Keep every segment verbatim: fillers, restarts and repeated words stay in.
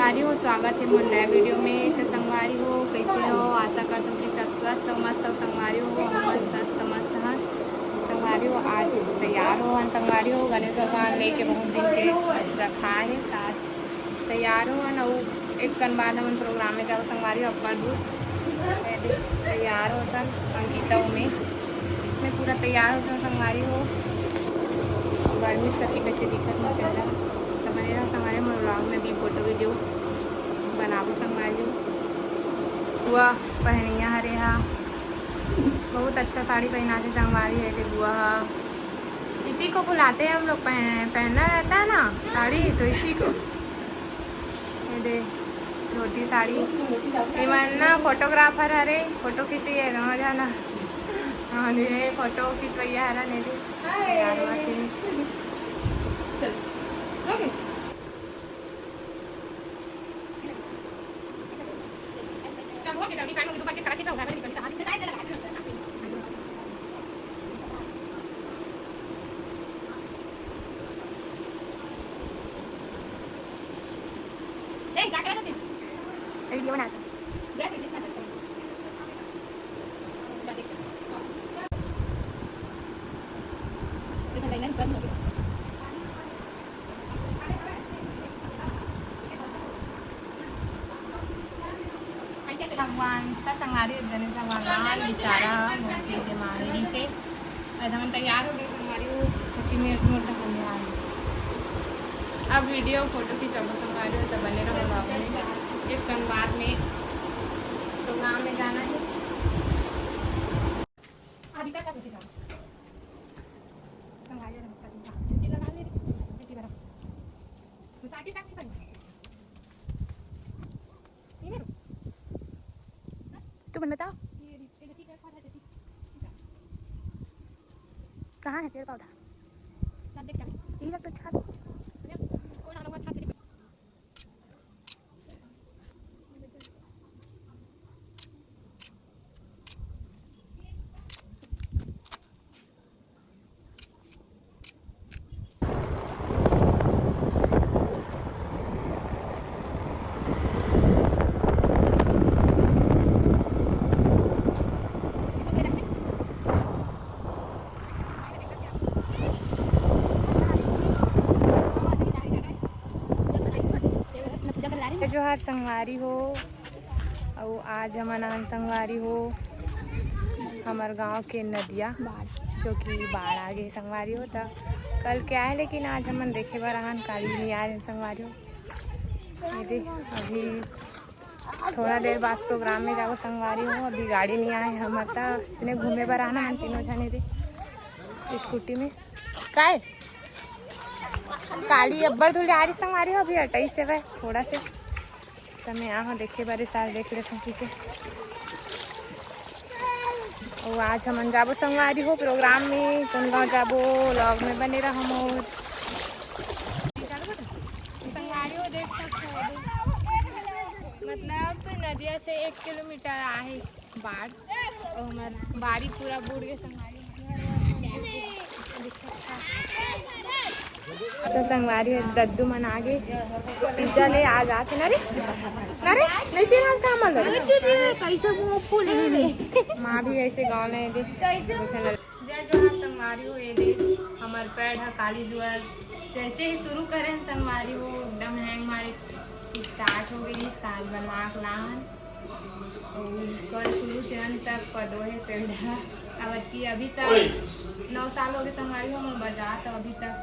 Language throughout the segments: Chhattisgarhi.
संगवारी हो, स्वागत हे मोर नया वीडियो में। तो संगवारी हो, कैसे हो? आशा करत हों कि सब स्वस्थ हो, मस्त हो। संगवारी हो, हम मन स्वस्थ मस्त हन। संगवारी हो, आज तैयार होहन संगवारी हो, गणेश भगवान लेके बहुत दिन के रखा है, तो आज तैयार होहन। अउ एक कन बाद हमन प्रोग्राम में जाबो संगवारी हो, अब्बड़ दूर। तैयार होथन अंकिता, ओमे मैं पूरा तैयार होथन संगवारी हो। गर्मी सती कैसे दिखत मोर चेहरा, तो बने रहो संगवारी हो, मोर vlog में भी फोटो वीडियो बनाबो संगवारी हो। बुआ पहनिया हरे हा, बहुत अच्छा साड़ी पहना थे संगवारी है। बुआ हा, इसी को बुलाते हैं हम लोग, पहन, पहनना रहता है ना साड़ी, तो इसी को। ये दे, धोती साड़ी। ये मन ना फोटोग्राफर हरे, फोटो खींचिए दोनों जाना। हाँ, ये फोटो खिंचवैया हरा ने दे। तैयार हुआ थी। वीडियो बना। भगवान का संगवारी, गणेश भगवान बेचारा मूर्ति के मारे से एकदम तैयार हो गए संगवारी हो। अति में मोटा होने आ रही। अब वीडियो फोटो खिंचाबो संगवारी हो, तो बने रहो vlog में। एक कन बाद में प्रोग्राम में जाना है। आदि का क्या संगवारी हो, अच्छा दिन था। लगा ले, लगा ले। तुमन बताओ, कहाँ है पेड़ पौधा? ये लोग तो छत। जोहार संगवारी हो। अउ आज हमन आन संगवारी हो हमर गांव के नदिया, जो कि बाढ़ आ गे संगवारी हो। त कल के आए, लेकिन आज हमन देखे बर आन, काली नइ आए संगवारी हो। ये दे, अभी थोड़ा देर बाद प्रोग्राम में जाबो संगवारी हो। अभी गाड़ी नइ आए, हमर त इसने घूमे बर आना हन तीनों झने दे स्कूटी में। काय? काली अब्बड़ धूल आ रही संगवारी हो, अभी हटाई से वह थोड़ा से। त मैं आहो देखे बारे साल देख लेथन, ठीक है। अउ आज हमन जाबो संगवारी हो प्रोग्राम में, कौन गाँव जाबो, vlog में बने रहो मोर। संगवारी हो देख सकते हो, मतलब तो नदिया से एक किलोमीटर आहे बाढ़, अउ हमर बारी पूरा बूड़ गे संगवारी। तो संगवारी हो, दद्दू मन आगे पिज्जा ले आ जाथे ना रे, ना रे, नहीं चिन्हत का हमन ला? कैसे मुंह फूल रे। माँ भी ऐसे गाँव ले दे। जय जोहार संगवारी हो, ये दे हमर पैड ह काली जुआर जैसे ही शुरू करें संगवारी हो, एकदम हैंग मारे स्टार्ट हो गई। आज बनवा के लाहन। अउ कल शुरू से अंत तक पदो हे पेड़ ह। अब अतकी अभी तक नौ साल हो गए संगवारी हो, मोर बजात अभी तक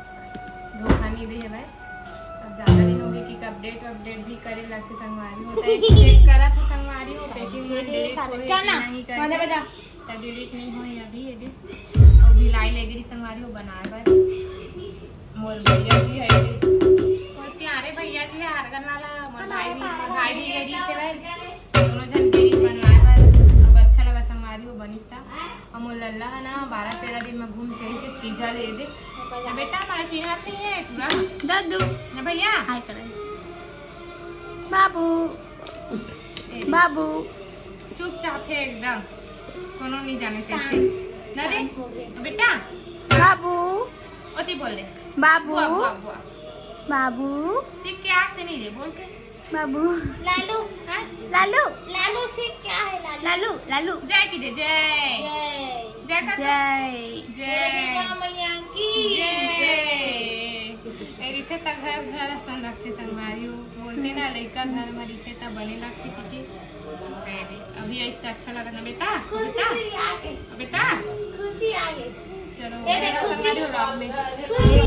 धोखा नहीं दे हवय। अब ज्यादा दिन हो गए कि अपडेट अपडेट भी करे लगथे संगवारी हो, तो चेक करत हो संगवारी हो, पैकिंग में डिलीट होए कि नहीं करे। त डिलीट नहीं होए अभी ये दे। अउ भिलाई ले गिरी संगवारी हो बनाए बर। मोर भैया जी है ये। मोर प्यारे भैया जी है आर्गन वाला, मोर भाई भी, मोर भाई भी गिरी से भाई। दोनों झन गिरी बनवाए बर। अब अच्छा लगा संगवारी हो बनिस ता। अउ मोर लल्ला है ना, बारह तेरह दिन में घूम के ऐसे पिज्जा ले दे। ना बेटा, हमारा चिन्हत नहीं है पूरा। दद्दू। ना भैया। हाय करे। बाबू। बाबू। चुपचाप है एकदम, कोनो नहीं जाने कैसे। शांत, ना रे, शांत हो गए। बेटा। बाबू। ओती बोल दे। बाबू। बुआ, बुआ, बुआ। बाबू। सीख के आज से नहीं रे, बोल के। बाबू। लालू, हाँ? लालू। लालू सिंह क्या है, लालू? लालू, लालू। जय की जय, जय। जय। जय कर दो। जय। जय। दुर्गा मैया की जय। जय। ए, रिथे त घर, घर असन रथे संगवारी हो। बोलथे ना, लइका घर म रिथे त बने लगथे, ठीक है? अभी ऐसे अच्छा लगा ना बेटा? खुशी बेटा? हुई आके। बेटा? खुशी आ गई। चलो, ये देखो, हमारे vlog में। खुशी।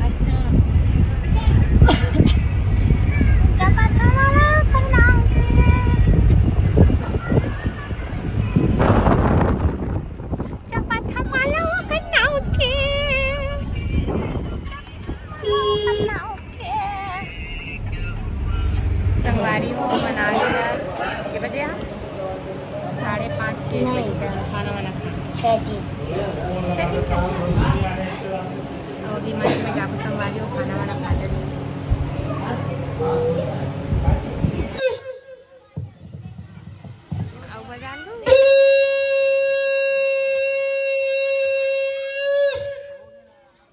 अच्छा। चपाता वाला करना होते हैं। चपाता वाला करना होते हैं। संगवारी हो, हमन आ गए यार। के बजे आप? साढ़े पाँच के नहीं। बज गए, खाना वाना खा। छः दिन। छः दिन का? अब अभी मंच में जाबो संगवारी हो, खाना वाना खा ले। अब बजा लूँ।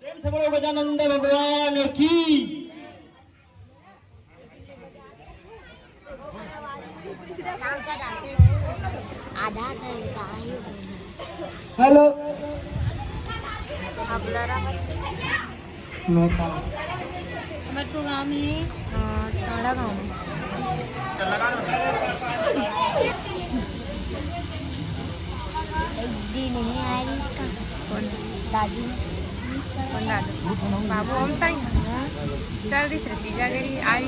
प्रेम से बोलो गजानन भगवान की। आधा घंटा ही। हेलो। अब लड़ा। मैं कहाँ? मैं टूरा में, अ, टांडा गाँव में। एक दिन नहीं आया इसका। कौन? दादी। कौन दादी? बाबू हम साई। चल रही से तीजा गई आई।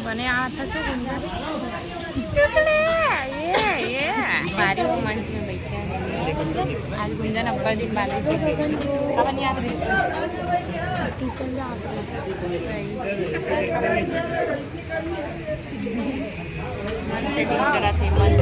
बने हाथ से गुंजा। चुकले, ये, ये। बारी वो मंच में बैठे हैं। आज गुंजन अब्बल दिन बारी से। अपन याद रहे। ट्यूशन जा। मन से दिन चला थे, मन।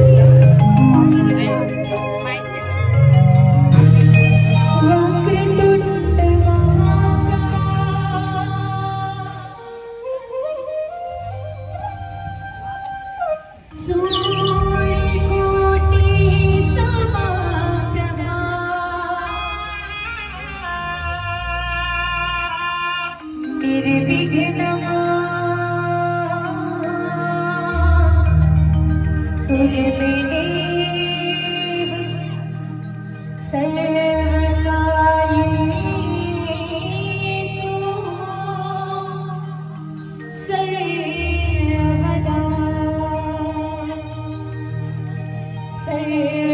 निर्विघ्नं कुरु मे देव सर्वकार्येषु सर्वदा। सर्वकार्येषु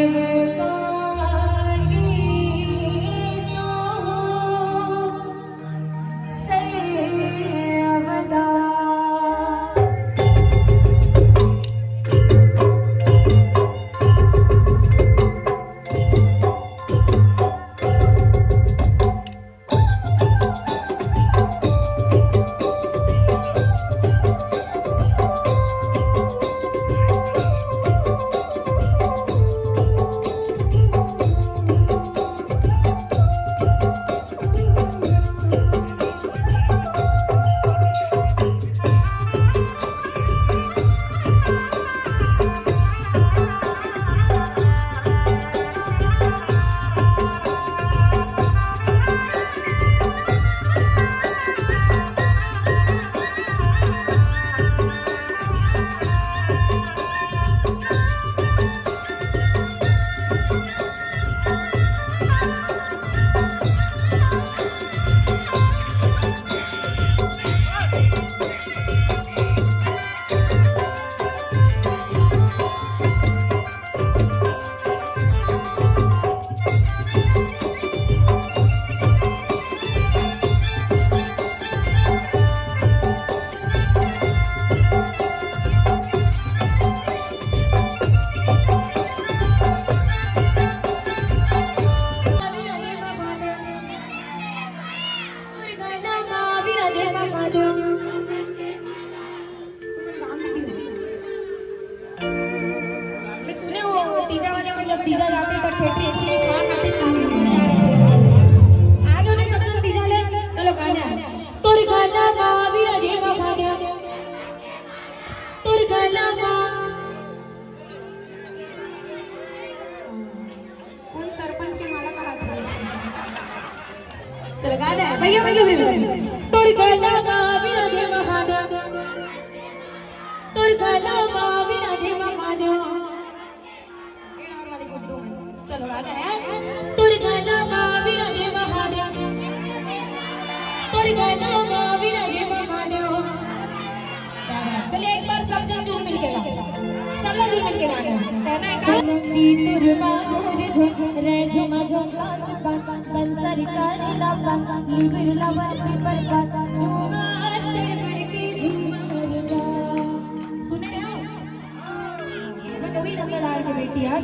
सर्वदा। मैं सुने हो, तीजा वाले में जब तीजा जाते तो ठेठी, ठेठी, ठेठी, ठेठी, आगे उन्हें सब लोग तीजा ले, चलो गाना। तोर गाना मा विराजे बाबा द्या। तोर गाना मा। चलो, गाना है भैया, भैया, भैया। तोर गला मा विराजे महादेव, तोर गला मा विराजे महादेव। चलो, गाना है। तोर गला मा विराजे महादेव, तोर गला मा विराजे महादेव। क्या बात। चलिए, एक बार सब जन जुड़ मिलके गाओ, सब लोग जुड़ मिलके गाना है। कहना है का? नंदी तुर बाजोर झुम, रे झुमा झुम कास पन, बंसरी तारी लापन, लिबिर लवन पिपर पन, झूमर चढ़ बढ़ के झूमर गा। सुने हो? ये तो कवि रतनलाल की बेटी है।